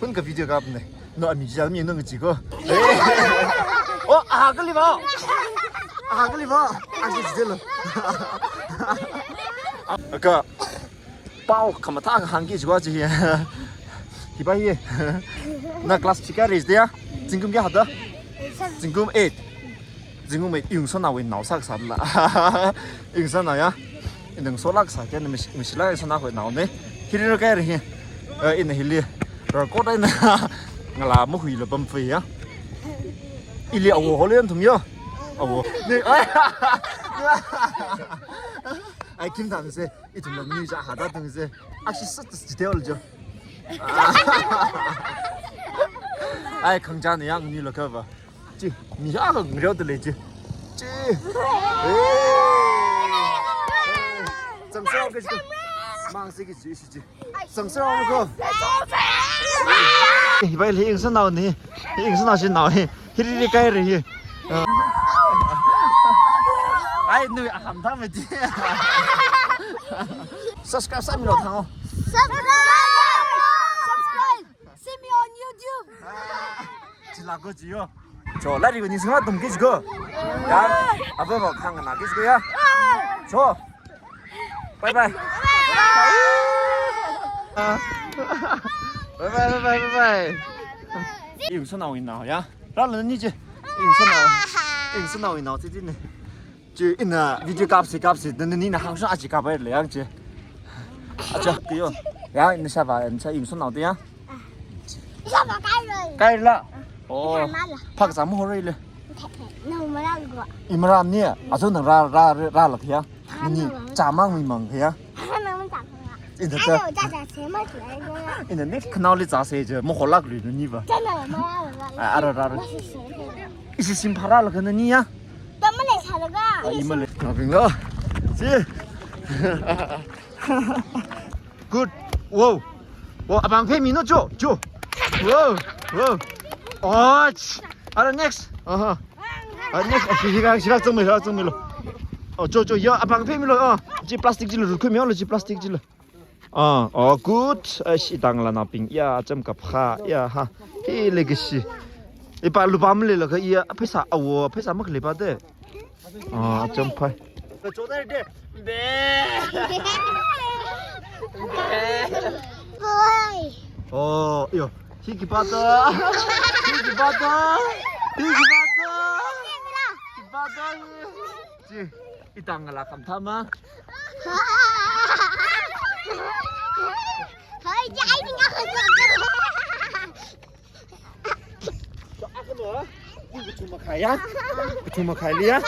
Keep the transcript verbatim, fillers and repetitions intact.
Nunga video kapne. No, ami jal mi nunga chiko. Oh, aha kali ba. Aha kali ba. Aji jelo. Aka pao khamathā kahāngki jiwa ji. Hi ba hi. Na class kayākha reach da? Zingkum kayākha da? Zingkum eight. Zingkum eight, iyungsānao wui nao sākasā la. Iyungsānao ya. Ina ngasolāk sā kayāna, mishi, mishilāk sānao wui naone. Hili rākahai hi. Eh, ina hili rākot eina ngalā mahuila pamfei ya. Ili awo holi anthum yo. Awo. Ni, ai. Ai, kim tang se. Ithumla mi ja hada tung se. Akshi sat sat detail jo. Ai, khangachān yang ni lo kava. Chi, mi ya ka ngreo de le chi. Chi. Eh. Zangsa ka chi. Mang se ki chi, chi, chi. Zangsa ko. Hi bai le iyungsānao ni. Iyungsānao shinao hi. Hili rākahai hi. Ai, nu aham tha mati. Subscribe sāmilo thang. Subscribe. Subscribe. See me on YouTube. Chila ko jiyo. Cho, lairik ningsinga tumki jiko. Ya, aba ba khanganāki jiko ya. Cho. Bye bye. Bye bye, bye bye, bye bye. Iyungsānao ina ya. Rāla ni je. Iyungsānao. Iyungsānao ina titi ne. Chi ina video kapsi kapsi, nani na hāngshun achi kapai le yang chi. Acha, tiyo. Yang ina sāva, ina sā iyungsānao te yang. Sāva kahailo. Kahaila. Oh. Sāmala. Phak zam hore le. No mara go. Imara ni, azo nang rā, rā, rā, rāla kaya. Nani, cha mang mi mang kaya. Nang cha mang. Ina ta. Ano cha cha se ma chu ai go. Ina ni khanao li cha se je, mo holak lui nani ba. Cha na ma. Ah, ara, ara. Ishi sim phara la kana ni ya. Tamale sālaga. Ah, imale. Ngabing lo. Si. Good. Wow. Wow, abang phei mi no jo, jo. Wow. Wow. Oh. Ara next. Aha. Ah, next. Ah, hi, hi, hi, hi, zangmei, hi, zangmei lo. Oh, jo, jo, ya, abang phei mi lo. Oh. Chi plastic chilo, rukhu mi lo, chi plastic chilo. Ah, oh, good. Ai, shi tang la na ping. Ya, cham kap ha. Ya, ha. Hi legacy. Ipa lupam le la ka ya, pheisā awo, pheisā mak le pa de. Ah, cham phai. Ka cho dai de. Be. Boy. Oh, yo. Hi ki pa ta. Hi ki pa ta. Hi ki pa ta. Ki pa ta. Chi. Itang la kam tha ma. Hai, jai ni nga. Cho, a kano, a? Ni kuchuma khai ya? Kuchuma khai li ya?